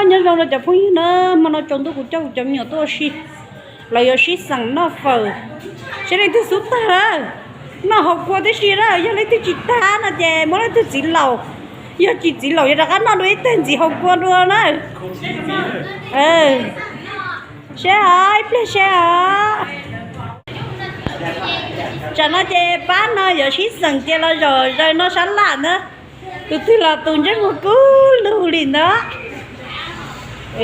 Nyob zoo rau cov phooj ywg na, hmo no tsaus ntuj kuv coj kuv cov me nyuam tuaj ua si, lawv yuav sib xeem noj fawm, seb leej twg xub tag na. Noj haus kua tib si na, yog leej twg tsis tag no ces muab leej twg txiv laus, yog tsis txiv laus yuav rov qab noj dua ib teg ntxiv haus kua dua na. Seb os, ib pliag seb os. Tsam no ces pab no yuav sib xeem cia los zaum zaws noj sab laj na. Tus twg los tus ntsej muag kub lug li ntawd. Seb,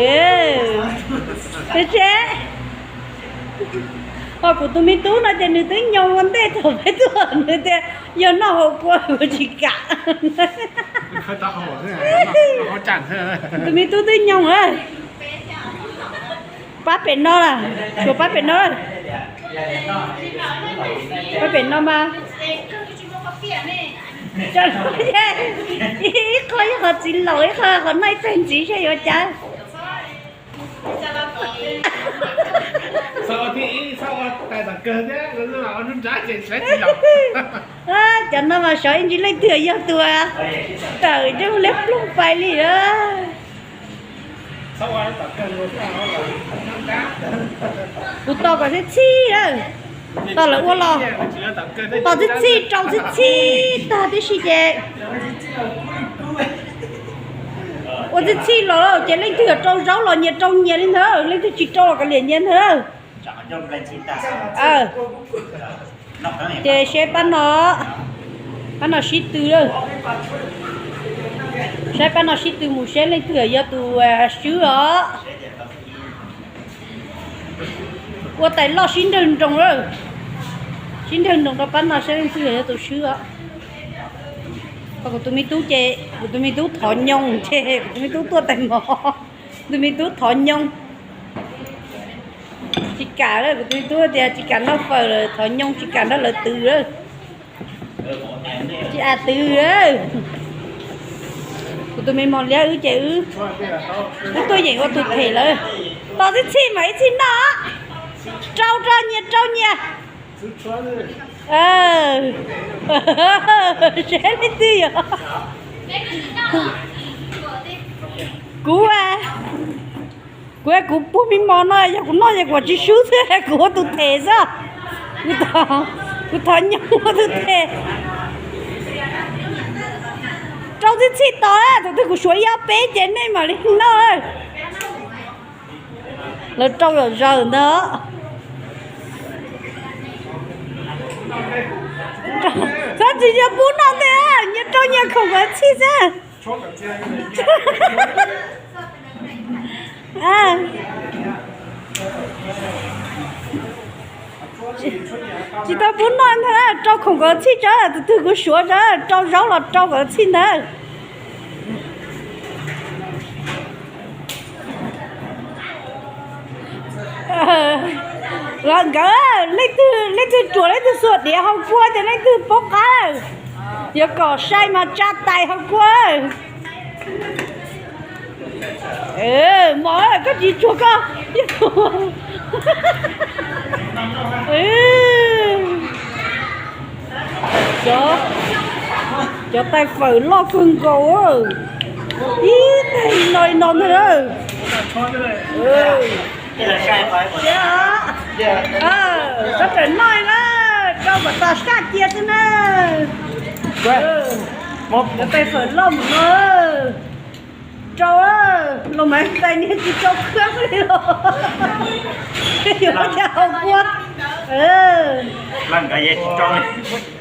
ho kuv tus me tub no ces nws twb nyoo ua ntej thaum peb tuaj, nws tias yog noj haus kua kuv tsis kam. Tus me tub twb nyoo lawm. Pab pem no, suav pab pem no. Pab pem no mas. Ib qho yog qhov txiv laus, ib qho qhov noj ib teg ntxiv seb yuav cas. Cov no mas xyov ib ntsis leej twg yog tus tawm ntsej muag liab ploog pais li. Kuv tos kom txhij txhij, tos lawv ua los, tos txhij txhij rau txhij txhij tag tib si ces ua txhij txhij los ces leej twg rau zaub los nyias rau nyias li ntawd, leej twg tsis rau los kav liam nyias ntawd. Ces seb pab no, pab no sib tw lawm. Saib pab no sib tw mus seb leej twg yog tus swb os. Ua tais loj sib nrawg nroos lawm, sib nrawg nroos rau pab no seb leej twg yog tus swb os. Kuv tus me tub ces kuv tus me tub thov nyoos ces kuv tus me tub tuaj tais mos, tus me tub thov nyoos. Tsis kam lawm, kuv tus me tub tias tsis kam noj fawm lawm, thov nyoos tsis kam nrog lawv twv lawm. Tsis kam twv lawm. Kuv tus me mos liab wb ces wb tuaj yeem ua tus them lawm. Tos tib txhij mam ib txhij noj, rau rau nyias rau nyias. Seb leej twg yog. Kuv, kuv, kuv puag me mos no yog kuv noj ces kuv tsis swb xwb, kuv ua tus them xwb. Kuv thov nyoos ua tus them. Rau tib txhij tos, thaum twg kuv suav ib ob peb ces nej mam li noj. Lawv rau zom zaws ntag. Txhob tsis yog pub noj ntej, nyias rau nyias khoom kom txhij xwb. Tsis tau pub noj ntag, rau khoom kom txhij tso, tus twg kuv suav tso, rau zaub los rau kom txhij ntag. Los nkawd, leej twg, leej twg ruam leej twg xuas diav hau kua ces leej twg poob qab. Yuav kom sai mas tsa tais hau kua. Mos, koj tsis tsuag koj. Cov, cov tais fawm loj kawg nkaus, ib tais no li no ntag. Sawv daws noj na, rau kom tas saj cia xwb na. Cov tais fawm loj mus no. Rau, los mas tais niag tsis rau khab li los. Yuav ua cas haus kua.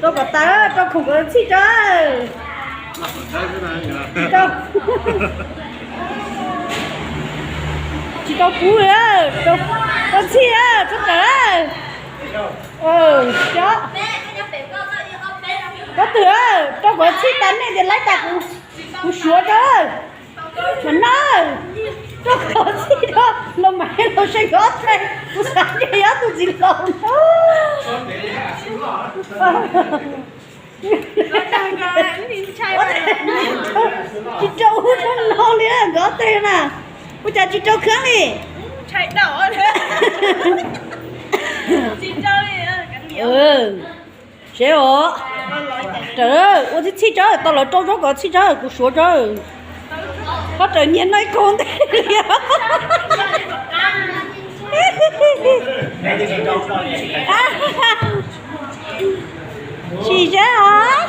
Rau kom tas, rau khoom kom txhij tso. Tsis tau pub, rau txhij, txhob tawm. Koj twg, rau kom txhij tas nej tias laib tas kuv, kuv suav tso. Suav na, rau kom txhij rau los mas los saib nkawd ob teg, kuv xav tias yog tus txiv laus no. Tsis rau ub rau no li nkawd ob teg na. Ua cas tsis rau khab li? Seb os. Rawm, ua txhij txhij tso, tau lawv rau zaub kom txhij tso, kuv suav tso. Qhov raws nyiag no ib kaug ntej li. Tsis seb os,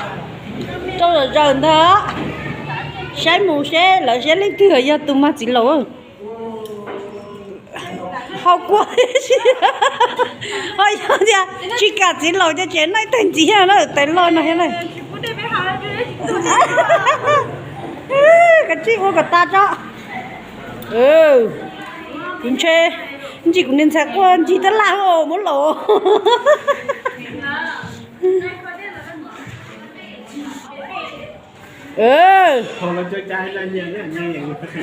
rau zom zaws ntag. Saib mus seb lawv seb leej twg yog tus mag txiv laus. Haus kua, ho yog tias tsis kam txiv laus ces tseem noj ib tag ntxiv na, tais loj no thiab na. Kav tsij ua kom tas tso. Kuv ntshe, ntsis kuv niag ntxhais quaj ncig tab laj muab laus.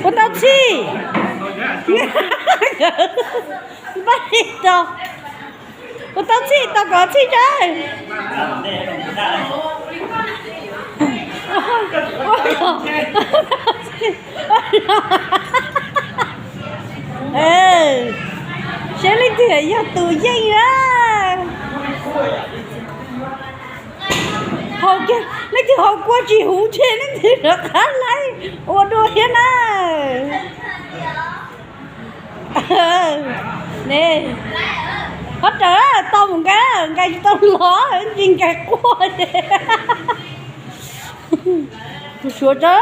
Ua tau txhij. Npaj li tau. Ua tau txhij tau kom txhij tsa. Seb leej twg yog tus yeej na. Haus kiag, leej twg haus kua tsis huv ces leej twg rov qab laib ua dua thiab na. Ne, qhov rawv tau mus nkag, nkag tsis tau los, ntsis nkag quaj ces. Tus suav tso.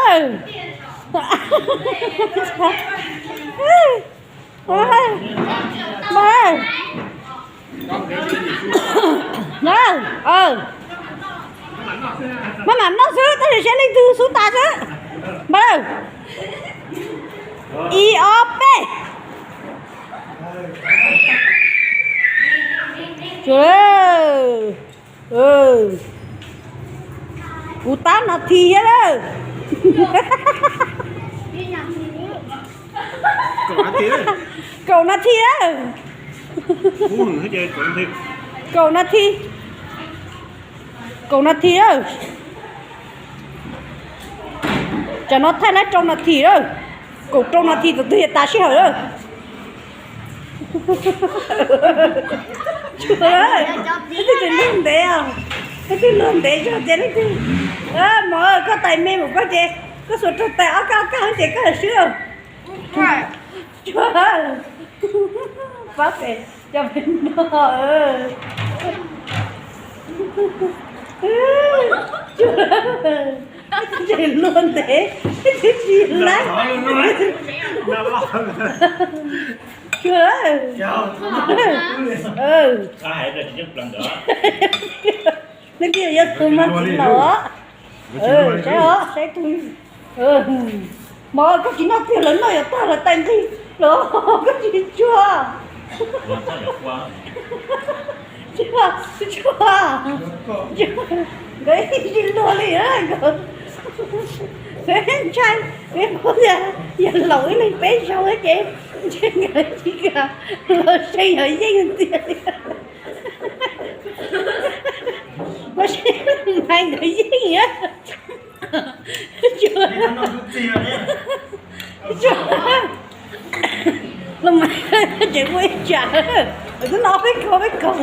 Maj mam noj xwb, tab sis seb leej twg xub tas xwb. Npaj lawm. Ib ob peb. Tsuas lawm. Kuv tab nas this thiab lawm. Kaum nas this lawm. Kaum nas this. Kaum nas this lawm. Tsam no thaij laib rau nas this lawm. Kaum rau nas this tus twg yuav tas sij hawm lawm. Tsuas, leej twg luag ntev os, leej twg luag ntev zog ces leej twg. Mov, koj tais me mus koj ces koj xuas rau tais ob kab ob kab ces koj swb. Tsuas, pab pem cov pem no. Tsuas, leej twg luag ntev, leej twg tsis laib. Tsuas, leej twg yuav tus mag txiv laus os. Saib os, saib tus. Mov, koj tsis noj tiag, lawv noj yuav tag lawv tais nqig los koj tsis tsuag. Tsuag, tsuag. Nkawd tsis luag li nkawd. Nkawd ntshai, nkawd paub tias yog laus ib leeg peb zaug ces ntshe nkawd tsis kam los seej yog yeej tiag li. Mas nkawd yeej. Los mas, tseem ua ib tsam, twb no peb kaug peb kaug.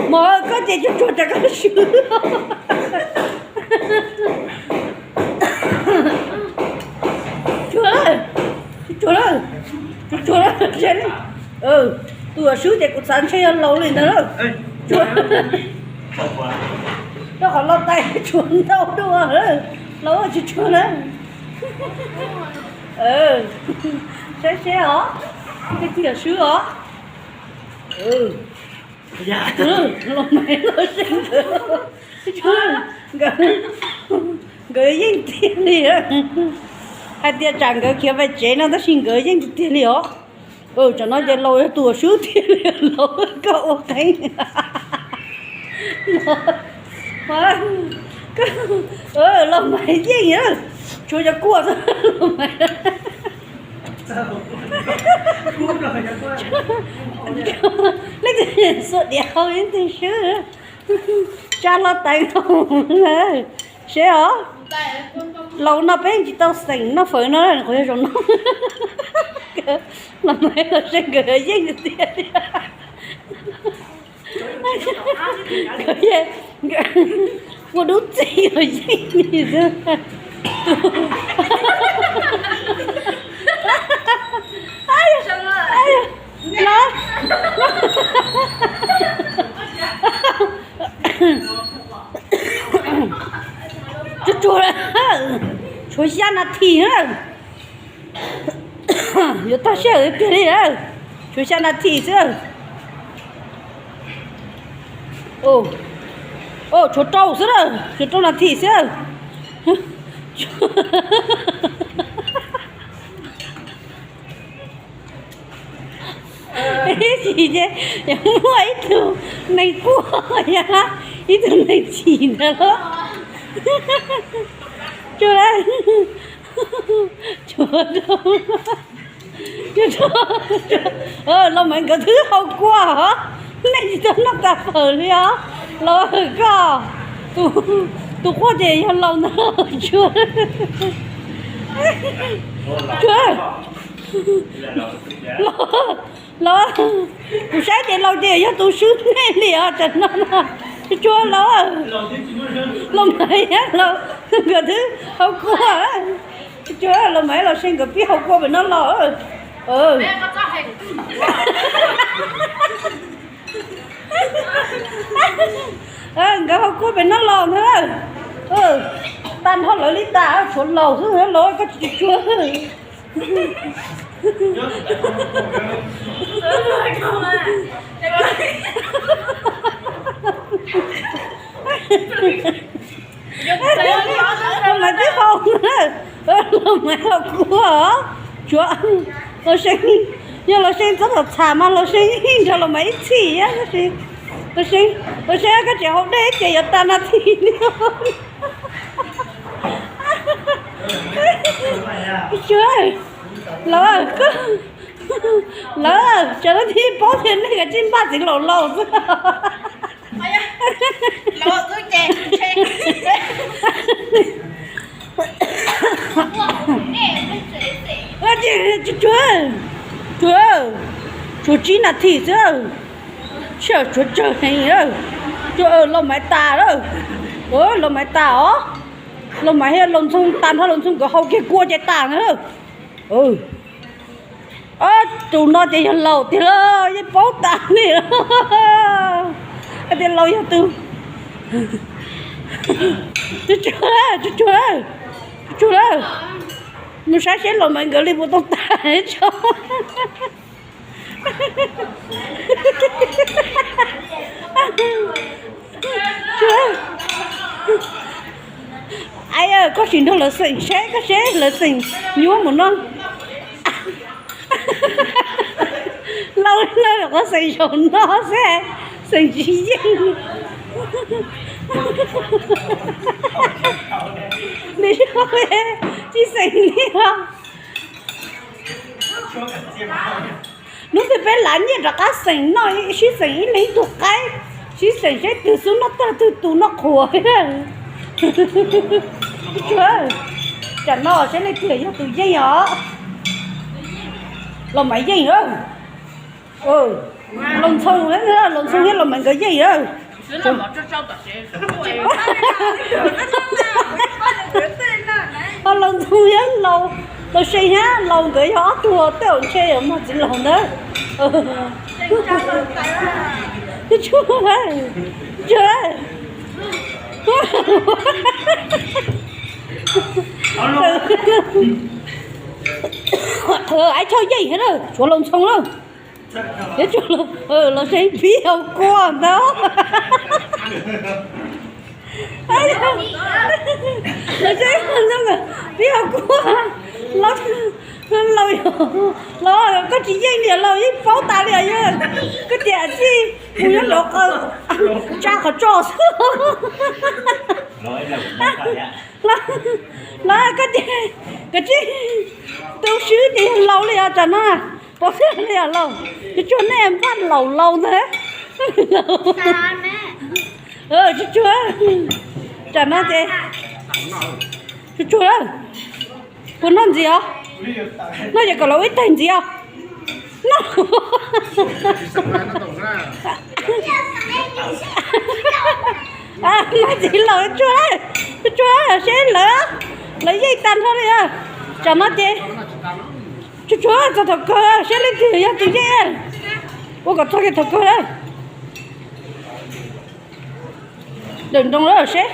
Mov, koj ces tsuag tsuag rau koj swb. Tsuag, tsuag, tsuag, tsuag. Tus uas swb ces kuv xav ntshe yog laus li ntawd. Tsuag, rau qhov los tais tsuag ntau dua, laus tsis tsuag na. Saib seb os, leej twg swb os. Los mas los seb nkawd, nkawd, nkawd yeej tiag li. Hais tias tsam nkawd khiav pem tsev no tab sis nkawd yeej tiag tiag li os. Tsam no ces laus yog tus uas swb tiag li, laus koj ua qeeb. Los mas yeej, tshuav cov kuaj xwb los mas. Leej twg xuas diav hau ib tug swb, tsa hlo teev hau. Seb os, laus no peb tsis tau xeem noj fawm no, qhov yog zaum no. Los mas los seb nkawd yeej tiag tiag. Nkawd yeej, ua dub txig los yeej li xwb. Los, tsuag tsuag, tshuav xya nas this na. Yuav tag sij hawm kiag li lawm, tshuav xya nas this xwb. Tshuav rau xwb na, tshuav rau nas this xwb. Ib chim ces muaj ib tug neeg quaj, ib tug neeg chim ntawd los. Tsuag, tsuag, tsuag, Los Maiv nkawd twb hau kua os, nej tsis tau noj tas fawm li os. Los koj, tus quaj ces yog Laus ntag. Tsuag, Laus, Laus, kuv saib ces Laus ces yog tus swb nej li os tam no. Tsuag, Laus, Los Maiv, Laus nkawd twb hau kua. Tsuag, Los Maiv Laus See nkawd pib hau kua pem no los. Nkawd hau kua pem no los ntag. Tag nrho lawv li tas, tshuav Laus xwb, Laus koj tsis tsuag. Los Maiv twb hau, Los Maiv hau kua os. Tsuag, Laus See, yog Laus See txhob tham mas Laus See yeej nrog Los Maiv ib txhij. Laus See, Laus See koj tseem hau dej ces yuav tas nas this li. Tsuag, Laus, Laus, tsam no thiaj paub tias nej kav tsij npaj txiv Laus Laus xwb. Tsuag, Tsuag, tshuav tsib nas this xwb. Tshuav tsawg heev. Tsuag, Los Maiv tas lawm. Los Maiv tas os. Los Maiv thiab Laus Ntxhoo tas nrho, Laus Ntxhoo nkawd hau kiag kua ces tas na. Tus no ces yog Laus tiag, yeej paub tas li. Hais tias Laus yog tus, Tsuag, Tsuag, Tsuag, mus saib seb Los Maiv nkawd li puas tau tas tso. Tsuag, koj sim nrog lawv xeem seb, koj seb lawv xeem nyuaj mus no. Laus, Laus, koj xeem zaum no xwb, xeem tsis yeej. Nws tsis xeem li os. Hnub twg peb lav nyiaj rov qab xeem noj, sib xeem ib leeg ib tug qaib, sib xeem seb twg xub noj tag twg tus noj qhuav. Tsam no seb leej twg yog tus yeej os. Los Maiv yeej. Los Ntxhoo, Los Ntxhoo thiab Los Maiv nkawd yeej. Ho Los Ntxhoo thiab Laus, Laus See thiab Laus nkawd yog ob tug tej zaum ntshe yuav mog txiv Laus ntawd. Tsuag, Tsuag, Aib Choj yeej thiab na, tshuav Laus Ntxhoo na. Los See pib hau kua ntag. Los See pib hau kua. Laus, Laus, Laus, koj tsis yeej li Laus, yeej paub tas li os. Koj tias txij mus nyob nraud qw tsa qhov tso xwb. Los koj tias koj tsis tu swb ces yog Laus li os tsam no. Pov xwb li os Laus, Tsuag nej npaj Laus Laus ntag. Tsuag, tsam no ces Tsuag, puas noj ntxiv os? Noj ces kom Laus ib teg ntxiv os. Noj, noj ntxiv Laus, Tsuag, Tsuag seb lawv, Lawv yeej tag nrho li. Tsam no ces tsuag tsuag txog thaum kawg seb leej twg yog tus yeej. Ua kom txog kiag thaum kawg lawm. Dawm nroo lawm seb.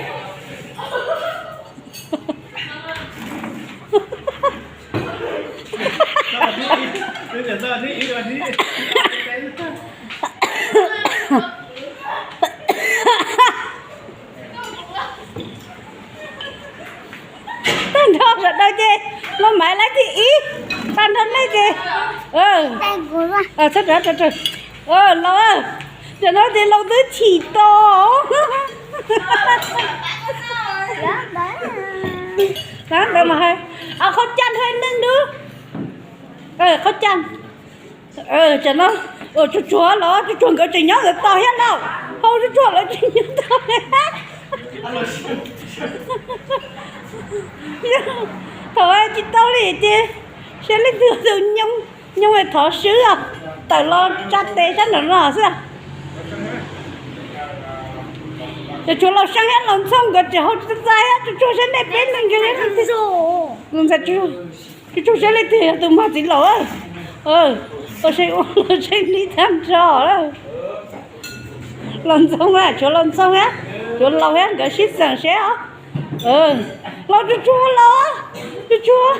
Tag nrho sawv daws ces los Maiv Laiv thib ib. Tag nrho nej ces, txhob rov, rov, rov, los, tam no ces Laus twb chim tau. Ntawd mas hais, qhov caj hais neeg dub, qhov caj. Tam no, tsuag tsuag los tsuag tsuag nkawd tseem nyob ntawd tos thiab no. Hauv tsuag tsuag lawv tseem nyob tos. Thaum tsis tau li ces seb leej twg tus nyooj, nyooj thov swb os, tawm los tsa tes sab nraum no xwb. Ces tsuas Laus Xyooj thiab Laus Ntxoog nkawd tseem hauv tsis tau txais, tsuag tsuag seb nej peb leeg nkawd, tsuag tsuag seb leej twg yog tus mag txiv laus. Tau seb ua los seb nib tag nrho. Laus Ntxoog, tsuav Laus Ntxoog thiab tsuav Laus thiab nkawd sib xeem seb os. Laus tsuag tsuag, Laus tsuag tsuag.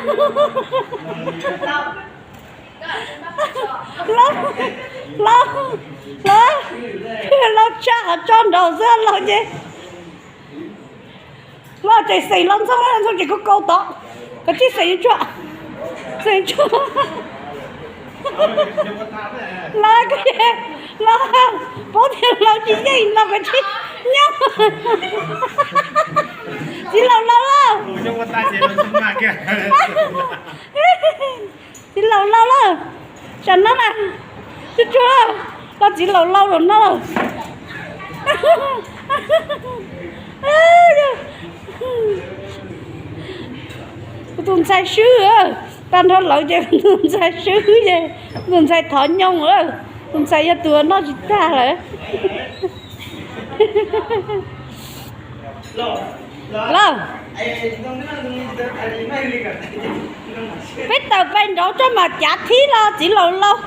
Laus, Laus, Laus, Laus tsa qhov tso nraud xwb Laus ces. Laus tseem xeem Laus Ntxoog, Laus Ntxoog tseem kaus kaus tod. Koj tsis xeem tsuag, xeem tsuag. Laus, Laus, paub tias Laus tsis yeej Laus koj tsis nyob. Txiv laus Laus lauj. Txiv laus Laus lauj. Tsam no na, tsuag tsuag, koj txiv laus Laus lawm no. Kuv tus ntxhais swb, tag nrho lawv ces kuv tus ntxhais swb ces, kuv tus ntxhais thov nyooj, kuv tus ntxhais yog tus noj tsis tag lawm. Lauj, peb tawm pais nraud tso mas cav thib los txiv laus Laus.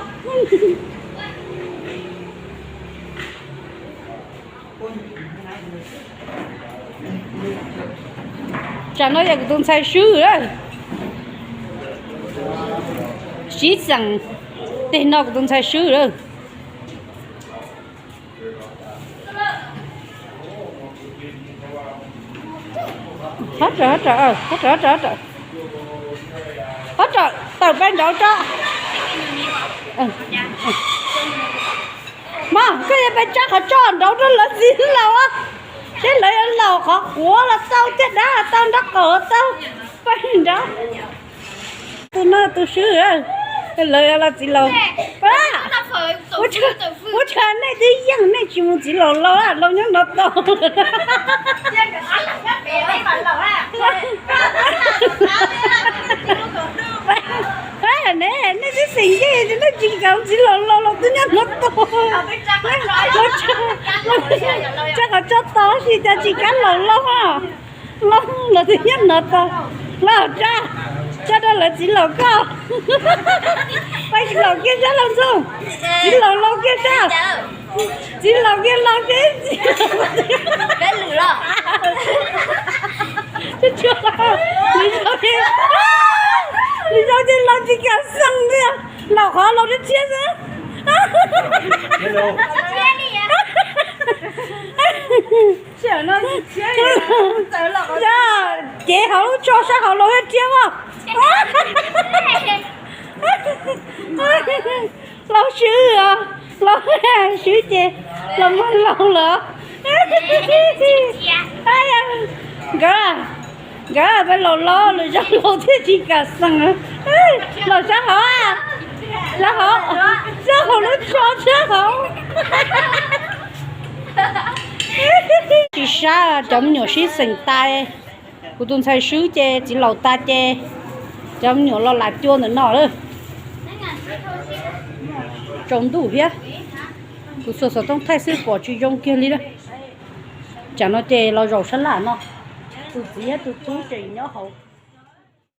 Tsam no yog kuv tus ntxhais swb, sib xeem, tej no kuv tus ntxhais swb lawm. Hov rawm, hov rawm, hov rawm, hov rawm, hov rawm, tawm pais nraud tso. Mas koj yuav pais tsa qhov tso nraud rau lawv txiv laus, seb lawv yuav laus qhov quav los tau, caj dab los tau, nraub qaum los tau, pais nraud. Tus no tus swb, lawv los txiv laus. Ua cas nej twb yeej nej tsis mus txiv laus Laus, Laus nyob no tau. Ne, nej twb xeem ncej ces nej tsis kam txiv laus Laus, Laus twb nyob no tau. Tsa qhov tso tod sis cas tsis kam laus Laus, Laus, Laus twb nyob no tau. Laus tsa, tsa rau lawv txiv laus koj. Pais laus kiag sab Laus Ntxoog, txiv laus Laus kiag sab. Txiv laus kiag Laus seb. Tsuag tsuag, lwm zaus ces, lwm zaus ces Laus tsis kam xeem li, Laus qhov Laus rab tshiab xwb. Cev hauv lub tsho sab hauv Laus rab tshiab mas. Laus swb, Laus swb ces Laus muaj Laus lawm. Nkawd, nkawd peb laus laus lwm zaus Laus thiaj tsis kam xeem. Laus sab hauv, sab hauv, sab hauv lub tsho sab hauv. Tsis sab, cov me nyuam sib xeem tas, kuv tus ntxhais swb ces txiv laus tas ces cov me nyuam los lam cua ntawm no lawm. Tsaus ntuj thiab, kuv xuas xov tooj thaij xwb pom tsis zoo kiag li lawm. Tsam no ces los zaum sab laj no, tus txiv thiab tus tub tseem nyob hauv.